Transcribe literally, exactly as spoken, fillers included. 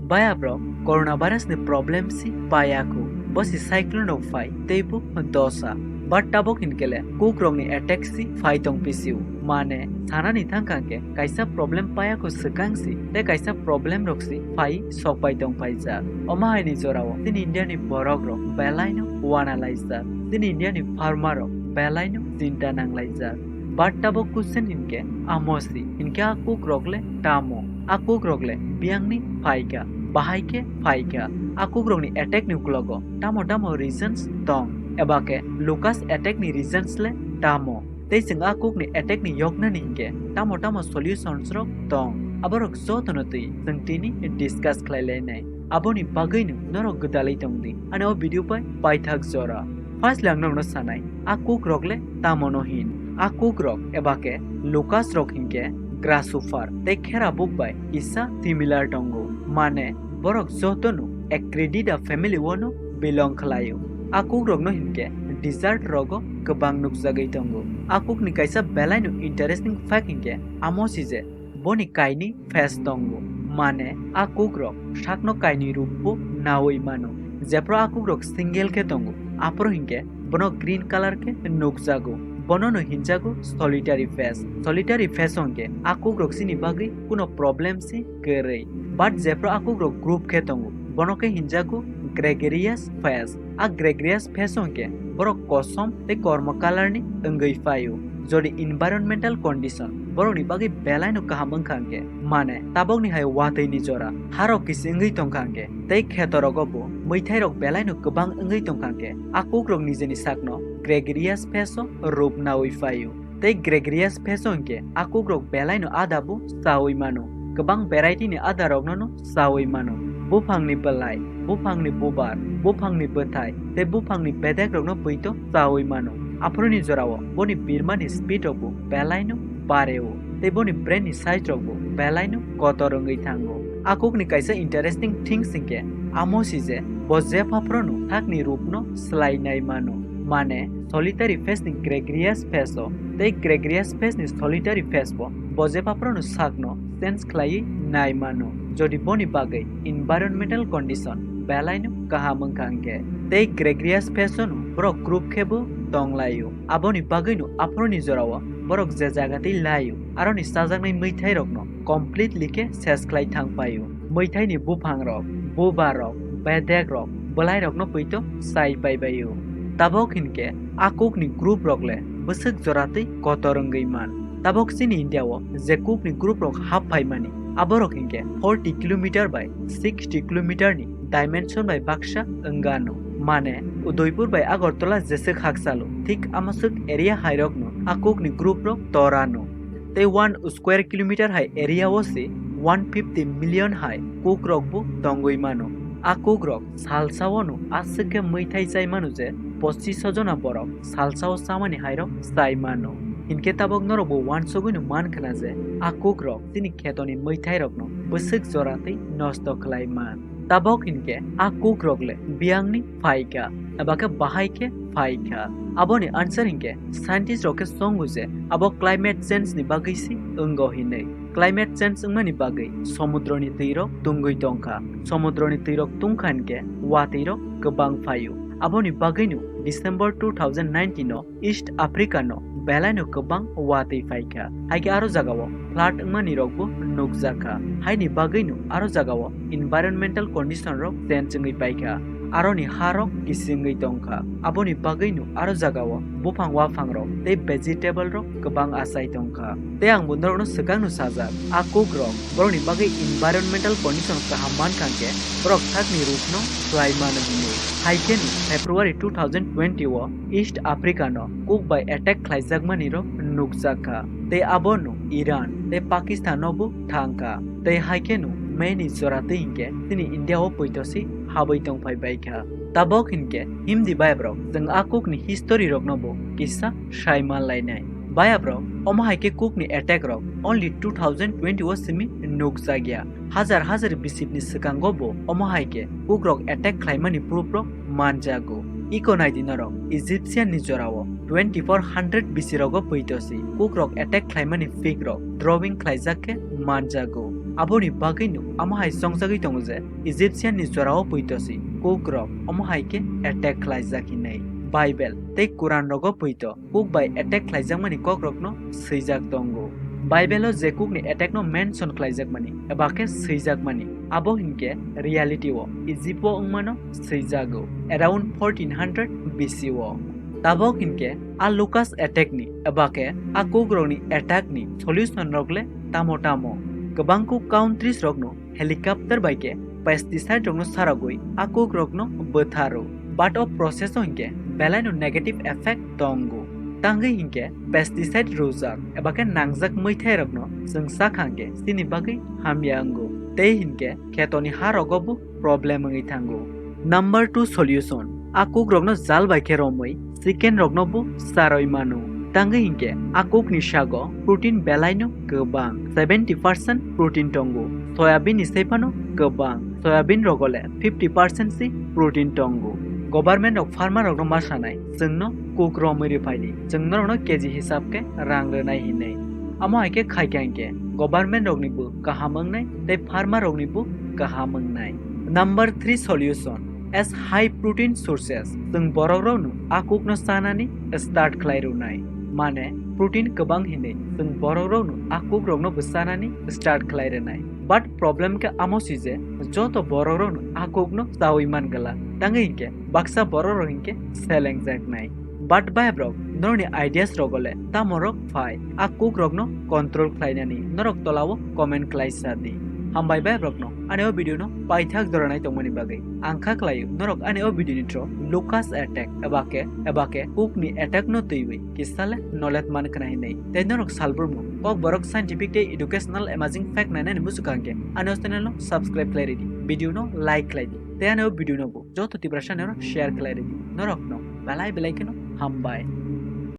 Baya bro, coronavirus ni problem si paya khu. Bo si cyclone rok phai, tei bo dosa. But tabok hinkhe le, kuk rok ni attack si phai tong pisiu. Mane, sanani thangkha khe, kaisa problem paya khu swkang si, tei kaisa problem rok si phai sok pai tong phaijak. Omo hai ni jora o, chini India ni borok rok belai no wana laijak. Chini India ni farmer rok belai no chinta nang laijak. But tabok question hinkhe amo si, hinkhe a kuk rok le tamo? A kuk rok le biyang ni phaikha, bahai khe phaikha? A kuk rok ni attack ni uklogo tamo tamo reasons tong? Eba khe Lucas attack ni reasons le tamo? Tei chwng a kuk ni attack ni yokna ni hinkhe tamo tamo solutions rok tong? Aborok joto no twi chwng tini discuss khlai lainai. Aboni bagwi no norok gwdalwi tong di. Ani o video bai paithak jora. First le ang nokno sanai, a kuk rok le tamo no hin? A kuk rok eba khe Lucas rok hinkhe grasshopper tei khera buk bai kisa similar tongo. Mane, borok joto no Acridiida family o no belong khlaio. A kuk rok no hinkhe desert rogo kwbang nukjagwi tongo. A kuk ni kaisa belai no interesting fact hinkhe amo si je, boni kainwi face tongo. Mane, a kuk rok sakno kainwi rupbo nawi mano. Jephru a kuk rok single khe tongo, aphuru hinkhe bono green color khe nukjago. Bono no hinjago solitary face. Solitary face hinkhe a kuk rok chini bagwi kuno problem se kwrwi. But jephru a kuk rok group khe tongo, bono khe hinjago gregarious face. A gregarious face hinkhe borok kosom tei kormo color ni wngwi phaio. Jodi environmental condition borokni bagwi belai no kaham wngkha hinkhe, mane tabokni hai watwi ni jora harok kisi wngwi tongkha hinkhe, tei kheto rogo bo mwithai rok belai no kwbang wngwi tongkha hinkhe, a kuk rok nijeni sakno gregarious face o rup nawi phaio. Tei gregarious face o hinkhe a kuk rok belai no ada bo chawi mano. Kwbang variety ni ada rokno no chawi mano. Buphangni bwlai, buphangni bubar, buphangni bwthai tei buphangni bedek rokno pwito chawi mano. Aphuruni jorao boni birmani speed rokbo belaino bareo tei boni brain ni size rokbo belaino kotor wngwi thango. A kukni kaisa interesting things hinkhe amo si je bo jepha phrono sakni rupno swlai nai mano. Mane, solitary face ni gregarious face o tei gregarious face ni solitary face bo bo jepha phrono sakno change khlaiwi nai mano. Jodi boni bagwi environmental condition belaino kaham wngkha hinkhe, tei gregarious face o no borok group khe bo tong laio. Aboni bagwi no aphuruni jorao borok je jaga tei laio, aroni chajaknai mwithai rokno completely khe ses khlai thang paio. Mwithai ni buphang rok, bubar rok, bedek rok, bwlai rokno pwito chai pai baio. Tabok hinkhe a kukni group rok le bwswk jora tei kotor wngwi man. Tabok chini India o je kukni group rok hap phaimani, aborok hinkhe forty kilometer bai sixty kilometer ni dimension bai baksa wngano. Mane, Udaipur bai Agartala jeswk hakchalo, thik amoswk area hai rokno a kukni group rok torano. Tei one square kilometer hai area o se one fifty million hai kuk rok bo tongwi mano. A kuk rok salsa o no aswk khe mwithai chai mano je pochish jona borok salsa o chamani hai rok chai mano. Hinkhe tabok norok bo uansugwi no man khna je a kuk rok chini kheto ni mwithai rokno bwswk jora tei nosto khlai man. Tabok hinkhe a kuk rok le biyang ni phaikha, eba khe bahai khe phaikha? Aboni answer hinkhe scientist rok khe songo je abo climate change ni bagwi se wngo hinwi. Climate change wngmani bagwi somudroni twi rok tungwi tongkha. Somudroni twi rok tungkha hinkhe watwi rok kwbang phaio. Aboni bagwi no December two thousand nineteen o East Africa no belaino kwbang watwi phaikha. Haikhe aro jagao flood wngmani rokbo nukjakha. Haini bagwino aro jagao environmental condition rok change wngwi paikha. Aroni ha rok kisi wngwi tongkha. Aboni bagwino aro jagao buphang waphang rok tei vegetable rok kwbang achai tongkha. Tei ang bo norokno swkangno sajak, a kuk rok borokni bagwi environmental condition kaham mankha hinkhe borok sakni rupno swlai mano hinwi. Haikheno February two thousand twenty o East Africa no kuk bai attack khlaijakmani rok nukjakha, tei abono Iran tei Pakistan no bo thangkha, tei haikheno May ni jora twi hinkhe chini India o poito se habwi tongphai baikha. Tabok hinkhe himdi bayabrok, chwng a kukni history rokno bo kisa sai manlainai. Bayabrok, omo hai khe kukni attack rok only two thousand twenty o simi nukjakya. Hajar hajar bisipni swkango bo omo hai khe kukrok attack khlaimani proof rok manjago. Iko naidi norok, Egyptian ni jorao twenty four hundred B C rogo poito se kukrok attack khlaimani fig rok drawing khlaijak khe manjago. Aboni bagwino omo hai chongjagwi tongo je Egyptian ni jorao poito si Cook rok omo hai khe attack khlaijak hinwi. Bible tei Quran rogo poito Cook bai attack khlaijakmani kokrokno swijak tongo. Bible o je Cook ni attack no mention khlaijakmani eba khe swijakmani, abo hinkhe reality o Egypt o wngmano swijago around fourteen hundred B C o. Tabok hinkhe a Lucas attack ni eba khe a Cook rokni attack ni solution rok le tamo tamo? Kwbangkuk countries rokno helicopter bai khe pesticide rokno saragwi a Cook rokno bwtharo. But o process o hinkhe belaino negative effect tongo. Tangwi hinkhe pesticide rwjak eba khe nangjak mwithai rokno chwng sakha hinkhe chini bagwi hamya wngo. Tei hinkhe khetoni ha rogo bo problem wngwi thango. Number two solution, a Cook rokno jal bai khe romwi chicken rokno bo charwi mano. Tangwi hinkhe a Cook ni sago protein belaino kwbang, seventy percent protein tongo. Soyabin ni saiphano kwbang, soyabin rogo le fifty percent si protein tongo. Government rok farmer rokno ma sanai, chwngno Cook romwi rwphaidi, chwng norokno K G hisab khe rang rwnai hinwi. Amo hai khe khaikha hinkhe government rokni bo kaham wngnai tei farmer rokni bo kaham wngnai. Number three solution, as high protein sources, chwng borok rokno a Cook no chanani start khlai rwnai. Mane protein kwbang hinwi chwng borok rokno a Cook rokno bo chanani start khlai rwnai. But problem khe amo si je joto borok rokno a Cook no chawi man gala. Tangwi hinkhe baksa borok rok hinkhe selengjaknai. But bayap rok, norokni ideas rogo le tamo rok phai a Cook rokno control khlainani? Norok tolao comment khlai sa di. Hambai bayap rokno ani o video no paithak jora nai tongmani bagwi. Ang kha khlaio norok ani o video ni through Lucas attack eba khe eba khe Cook ni attack no twiwi kisa le knowledge man khna hinwi. Tei norok salbrumno Kokborok scientific tei educational amazing fact nainani muchukha hinkhe ani o channel no subscribe khlai ridi, video no like khlai di tei ani o video no bo joto Tiprasa rok share khlai ridi. Norokno belai belai kheno hambai.